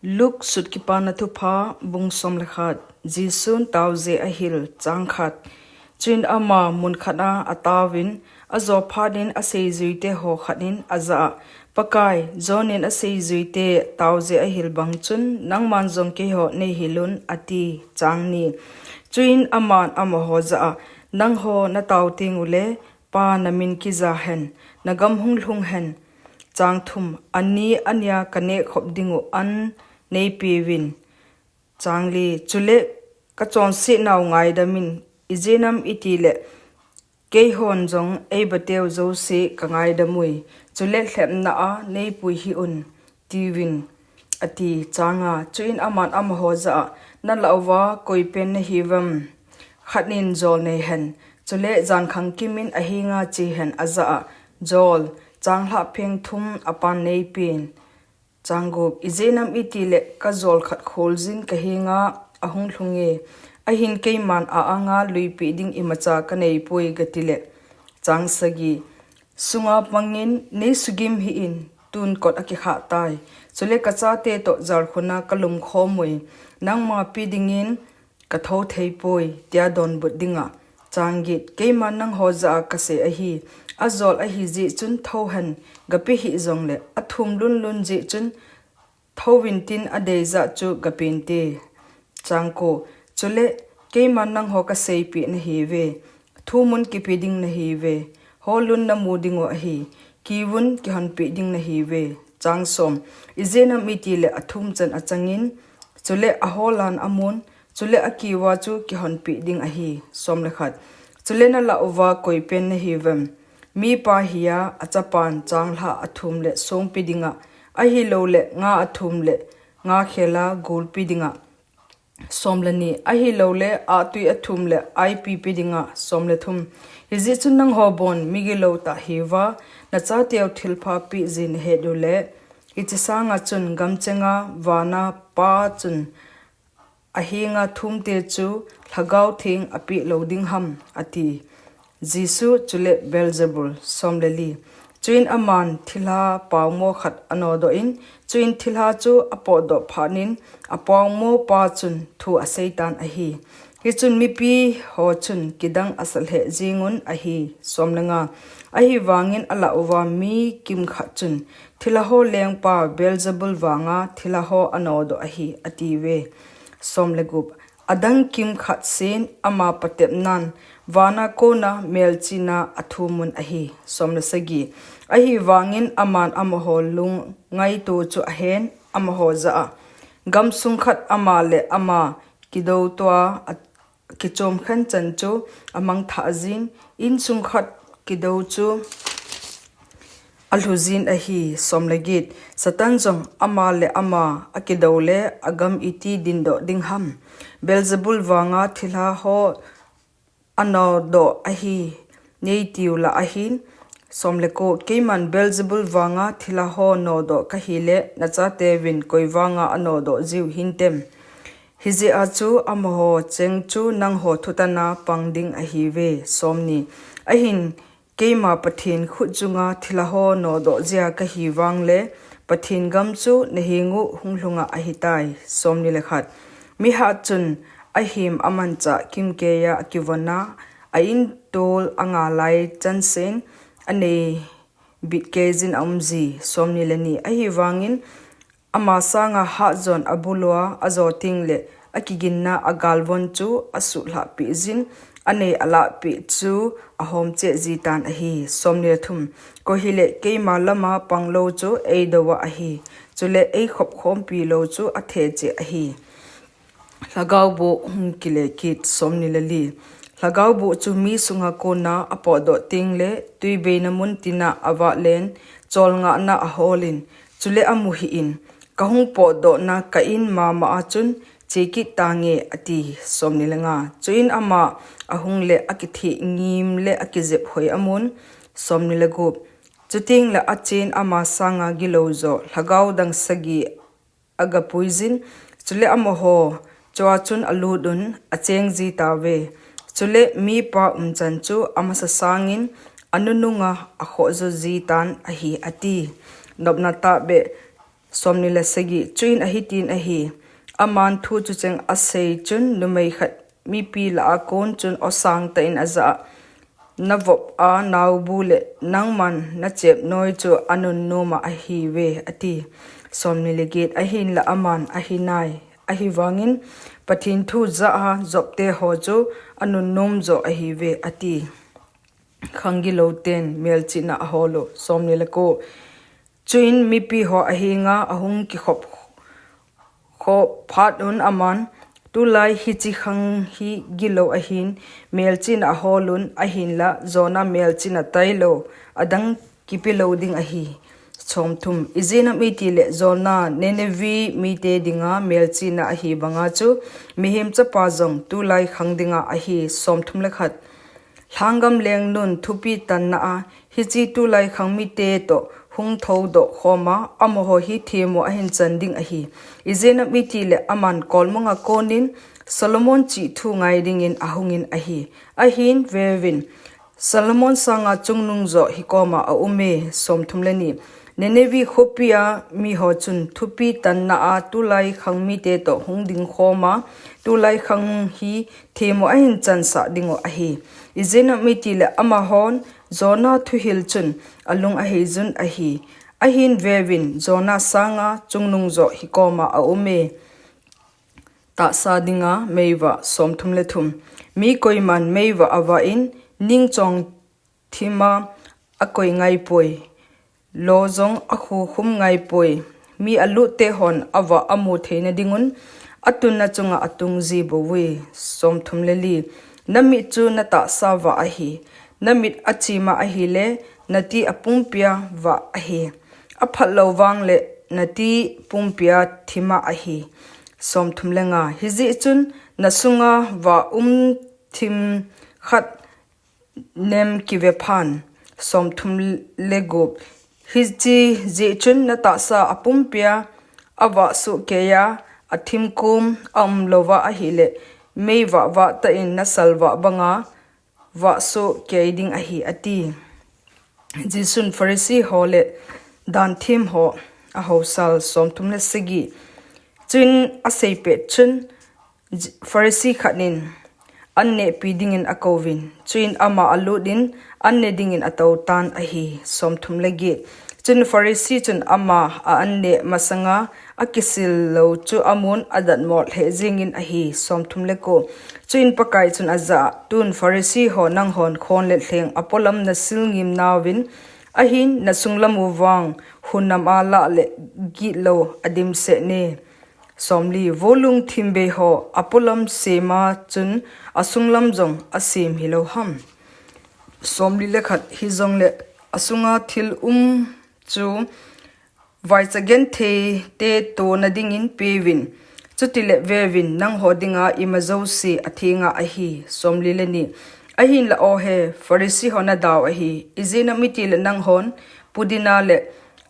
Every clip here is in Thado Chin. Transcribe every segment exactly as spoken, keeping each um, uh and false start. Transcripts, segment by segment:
Luke sut Kipana Thupha, bung som le khat. Jesun taoje ahil. Chang khat. Chuin ama mun khat a ataovin, ajo phat in aseijuite ho khat in ajah a, Pakai, John in aseijuite taoje ahil bang chun, nangman jong keiho neihil un, ati. Chang ni. Chuin aman amaho jah a, Nangho natao teng ule, Pa, namin kija hen, nagam hung lhung hen. Chang thum. Ani ania kaneh khop dingu an neipeuvin. Chang li. Chule kachonsetnau ngaidamin, ijeh inem itile keihon jong eibateu jouse kangaidam ui. Chule lhepna a neipui hih un, tiuvin, ati. Chang nga. Chuin aman amaho jah a, Nalah uva koipen nahiuvem? Khat in jol nei hen, chule jankhang kimin ahenga che hen, ajah a, Jol, changlhah pheng thum apan neipen. Chang gup. Ijeh inem itile kajol khat kholjin kahenga ahung lhunge, ahin keiman a-anga luipeh ding imacha kaneipoi, gatile. Chang sagi. Sunga pangin, Neisugim hih in, tun kot akikhah tai. Chule kachate toh jalkhun a kalum khom ui. Nangma pe dingin kathou theipoi, tia donbut dinga. Chang get. Keiman nangho jah a kasei ahi, ajol ahi jeh chun thou hen, gape hih jongle, athum lunlun jeh chun thouvintin adei jah chu gapente. Chang ko. Chule keiman nangho kaseipeh nahiuve, thumun kipe ding nahiuve, holun namu dingu ahi, kiuvun kihonpeh ding nahiuve. Chang som. Ijeh inem itile athum chan achangin, chule aholan amun, chule akiuva chu kihonpeh ding ahi. Som le khat. Chule nalah uva koipen nahiuvem? Mipa hia achapan changlhah athum le song pe dinga, ahiloule nga athum le nga khela gul pe dinga, som le ni, ahiloule ahtwi athum le aipi pe dinga, som le thum. Hijeh chun nangho bon migilou tah hiuva, nachateu thilpha peh jeh nahet ule, hiche sanga chun gamchenga vana Pa chun ahenga thumte chu Lhagao Theng apeh lou ding ham, ati. Jesu chule Beelzebul. Som le li. Chuin aman thilha paomo khat anodoh in, chuin thilha chu apotdoh phatnin, apaomo pa chun thu aseitan ahi. Hichun mipiho chun kidang asa lheh jengun ahi. Som le nga. Ahivangin alah uva mi kimkhat chun, Thilhaho lengpa Beelzebul vanga thilhaho anodoh ahi, atiuve. Som le gup. Adang kimkhat sen ama patepnan, vana kona melchihna athumun ahi. Som le sagi. Ahivangin aman amaho lungngaito chu ahen, amaho jah a, Gamsung khat ama le ama kidoutoa kichom khen chan chu amangthah jin, insung khat kidou chu alhu jin ahi. Som le get. Satan jong ama le ama akidou le agam iti dindoh ding ham? Beelzebul vanga thilhaho anodoh ahi, neitiu lah ahin. Som le ko. Keiman Beelzebul vanga thilhaho nodoh kahile, nachateuvin koi vanga anodoh jiu hintem? Hijeh a chu amaho cheng chu nangho thutana pang ding ahiuve. Som ni. Ahin keima Pathen khutjunga thilhaho nodoh jia kahi vangle, Pathen gam chu nahengu hung lhunga ahitai. Som ni le khat. Mihat chun ahem amanchah kimkeiya akivona, a-intol angalai chansen anei bitkeijin aumji. Som ni le ni. Ahivangin ama sanga hatjon abulua ajo tengle, akiginna agalvon chu asuhlhahpeh jin, anei alahpeh chu ahomcheh jitan ahi. Som ni le thum. Koi hile keima lama panglou chu eidouva ahi, chule eikhop khompi lou chu athecheh ahi. Lhagao boh hung kile kit. Som ni le li. Lhagao boh chu mi sunga kona apotdoh tengle, twibeina mun tina avahlen, cholngahna aholin, chule amu hih in, Kahung potdohna ka-in mama a chun chekit tange, ati. Som ni le nga. Chuin ama ahungle akitheh ngim le akijep hoi amun. Som ni le gup. Chutengle achen ama sanga gilou jo lhagao dang sagi agapuijin, chule amaho chua chun alutun achengji tauve. Chule mipa umchan chu amasa sangin anununga akhohjo jitan ahi, ati. Nopna tahbeh. Somni le sagi. Chuin ahitin ahi, aman thu chucheng asei chun numei khat mipi lah a kon chun osang tah in ajah a, na vop a naobu le nangman nachep noi chu anun noma ahiuve, ati. Somni le get. Ahinla aman ahinai, ahivangin Pathen thu jah a jopte ho chu anun nom jo ahiuve, ati. Khang gilou ten melchihna ahol u. Somni le ko. Chuin mipi ho ahenga ahung kikhop khop phat un aman, tulai hiche khang hi gilou ahin, melchihna ahol un, ahinla Jonah melchihna tailou adang kipe lou ding ahi. Somthum. Ijeh inem itile Jonah Nineveh mite dinga melchihna ahi banga chu mihem chapa jong tulai khang dinga ahi. Somthum le khat. Lhanggam lengnun thupi tanna a hiche tulai khang mite toh hung thoudoh khoma amaho hi themmo ahin chan ding ahi. Ijeh inem itile aman kolmanga konin Solomon chih thu ngai dingin ahungin ahi. Ahin veuvin, Solomon sanga chungnung jo hikoma aume. Somthum le ni. Nineveh khopia miho chun thupi tanna a tulai khang mite toh hung ding khoma tulai khang hi themmo ahin chansah dingu ahi. Ijeh inem itile amahon Jonah thuhil chun alung aheijun ahi. Ahin veuvin, Jonah sanga chungnung jo hikoma aume. Tahsa dinga meivah. Somthum le thum. Mi koiman meivah avah in ningchong thima akoi ngaipoi. Lo jong akhukhum ngaipoi. Mi alutte hon avah amu theina dingun atunna chunga atung jibouvui. Somthum le li. Namit chu natahsa vah ahi. Namit achima ahile nati apumpia vah ahi. Aphatlou vangle nati pumpia thima ahi. Somthum le nga. Hijeh chun nasunga vah um thim khat nem kive phan. Somthum le gup. Hiche jeh chun natahsa apumpia avah sohkeiya athim kom aumlouva ahile meivah vah tah in nasalvah banga vah sohkei ding ahi, ati. Jesun Pharisee ho le danthem ho ahousal. Somthum le sagi. Chuin aseipet chun Pharisee khat in an nehpi dingin akouvin, chuin ama alutin an ne dingin atoutan ahi. Somthum le get. Chun Pharisee chun ama a an neh masanga akisil lou chu amun adatmo lheh jengin ahi. Somthum le ko. Chuin Pakai chun ajah a, tun Pharisee ho nanghon khon le lheng apolam nasil ngim nauvin, ahin nasunglam u vang hun nam a lah le gitlou adimset ne. Somli. Vo lungthim bei ho apolam sema chun asunglam jong asem hilou ham? Somli le khat. Hijongle asunga thil um chu vaicha genthei te tona dingin peuvin, chutile veuvin, nangho dinga ima jouse athenga ahi. Somli le ni. Ahinla ohe, Pharisee ho nadau ahi. Ijeh inem itile nanghon pudina le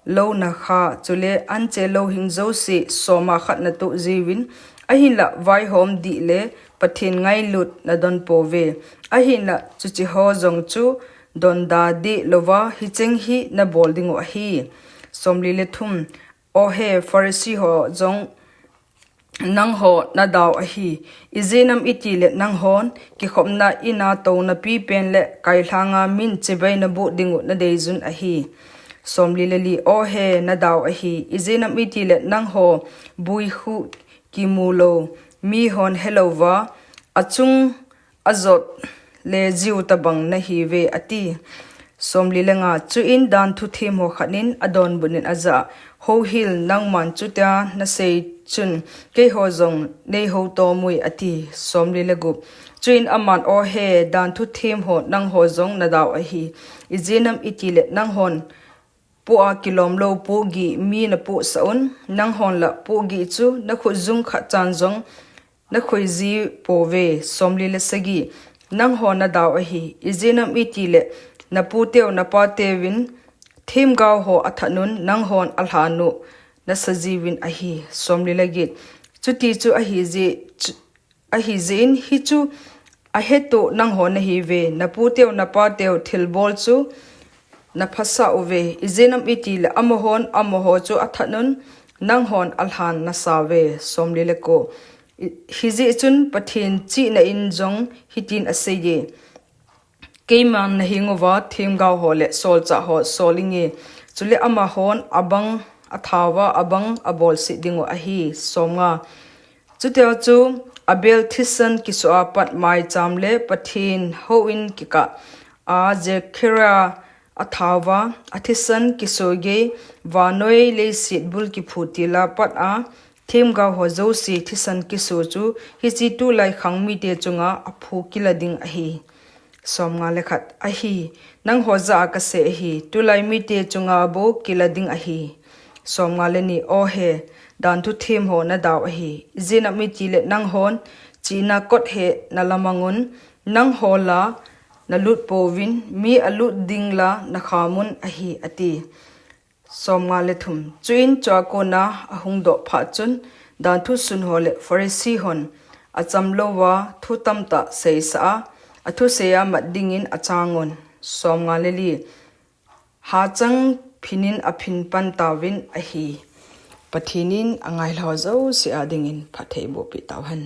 louna kha, chule anche louhing jouse soma khat natoh jiuvin, ahinla vaihom dih le Pathen ngailut nadon pouve. Ahinla chuche ho jong chu donda deh louva hicheng hi nabol dingu ahi. Somli le thum. Ohe, Pharisee ho jong nangho nadau ahi. Ijeh inem itile nanghon kikhopna ina touna pipen le kailhanga min chibai naboh dingu nadeijun ahi. Somli le li. Ohe, nadau ahi. Ijeh inem itile nangho buikhuh kimu lou, mihon helouva achung ajot le jiu tobang nahiuve, ati. Somli le nga. Chuin danthu them ho khat in adonbut in ajah a, houhil, nangman chutia nasei chun keiho jong neihou tomui, ati. Somli le gup. Chuin aman, ohe, danthu them ho, nangho jong nadau ahi. Ijeh inem itile nanghon poh a kilom lou pohgih mi napohsah un, nanghon la pohgih chu nakhut jung khat chan jong nakhoiji pouve. Somli le sagi. Nangho nadau ahi. Ijeh inem itile naputeu napateuvin themgao ho athat un, nanghon alhan u nasajiuvin ahi. Somli le get. Chuti chu ahijeh chu ahijeh in hichu ahetoh nangho nahiuve, naputeu napateu thilbol chu naphasah uve. Ijeh inem itile amahon amaho chu athat un, nanghon alhan nasauve. Somli le ko. Hijeh chun Pathen chihna in jong hitin aseiye, Keiman nahenguva themgao ho le solchah ho solinge, chule amahon abang athauva abang abolset dingu ahi. Somnga. Chutia chu Abel thisan kisoa pat maicham le Pathen houin kikah a Zechariah athauva athisan kiso gei vannoi leiset bul kiphu tila pat a themgao ho jouse thisan kiso chu hiche tulai khang mite chunga aphu kila ding ahi. Somnga le khat. Ahi, nangho jah a kasei ahi, tulai mite chunga bou kila ding ahi. Somnga le ni. Ohe, danthu them ho nadau ahi. Ijeh inem itile nanghon chihna kot he nalamangun, nangho la nalut pouvin, mi alut ding la nakhamun ahi, ati. Somnga le thum. Chuin chua kona ahung doh phat chun, danthu sun ho le Pharisee hon achamlouva thu tamtah seisah a, athusei a mat dingin achangun. Somnga le li. Hachang phinin aphin pan tauvin ahi. Pathen in angailha jouse a dingin phatthei bohpeh tauhen.